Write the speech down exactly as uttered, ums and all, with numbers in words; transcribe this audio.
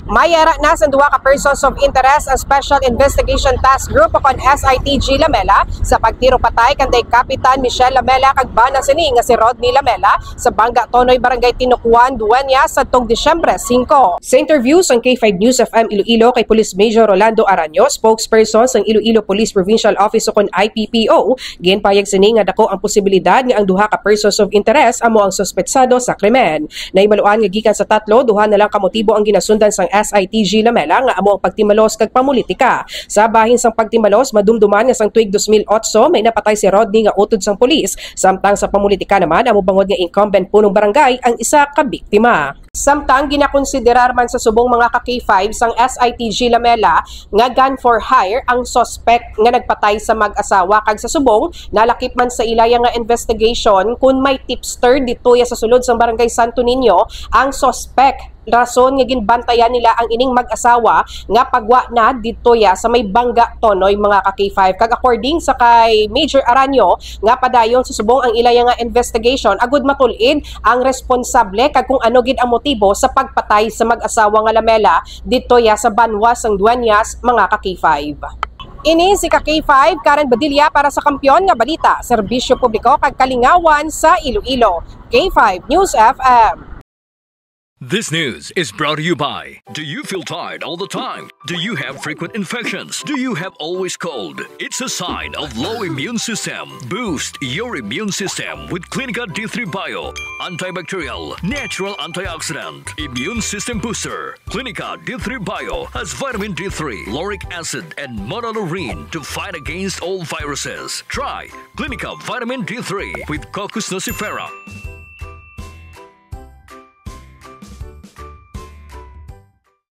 May ara na sang duha ka persons of interest ang Special Investigation Task Group o kon S I T G Lamela sa pagtiro patay kanday Kapitan Michelle Lamela kag bana sini nga si Rodney Lamela sa Bangga Tonoy, Barangay Tinukwan, Dueñas, sadtong Disyembre singko. Sa interview sang K five News F M Iloilo kay Police Major Rolando Araño, spokesperson sang Iloilo Police Provincial Office o kon I P P O, ginpahayag sini nga dako ang posibilidad nga ang duha ka persons of interest amo ang suspetsado sa krimen. Nahibaluan nga gikan sa tatlo, duha na lang ka motibo ang ginasundan sang S I T G Lamela nga amo ang pagtimalos kag pamulitika. Sa bahin sang pagtimalos, madumduman nga sang tuig dos mil otso may napatay si Rodney nga utod sang pulis, samtang sa pamulitika naman amo bangod nga incumbent punong barangay ang isa ka biktima. Samtang ginakonsiderar man sa subong mga ka K five sang S I T G Lamela nga gun for hire ang suspect nga nagpatay sa mag-asawa, kag sa subong nalakip man sa ilaya nga investigation kon may tipster ditoya sa sulod sang Barangay Santo Niño ang suspect, rason nga ginbantayan nila ang ining mag-asawa nga pagwa na ditoya sa may Bangga Tonoy, mga ka K five. Kag according sa kay Major Araño nga padayon sa subong ang ilaya nga investigation agud matul-id ang responsable kag kung ano gid ang motibo sa pagpatay sa mag-asawa nga Lamela ditoya sa banwa sang Dueñas, mga ka K five. Ini si ka K five, Karen Badilla para sa Kampiyon nga Balita, Serbisyo Publiko kag Kalingawan sa Iloilo, K five News F M. This news is brought to you by. Do you feel tired all the time? Do you have frequent infections? Do you have always cold? It's a sign of low immune system. Boost your immune system with Clinica D three Bio, antibacterial, natural antioxidant, immune system booster. Clinica D three Bio has vitamin D three, lauric acid, and monolaurin to fight against all viruses. Try Clinica Vitamin D three with Cocos nucifera.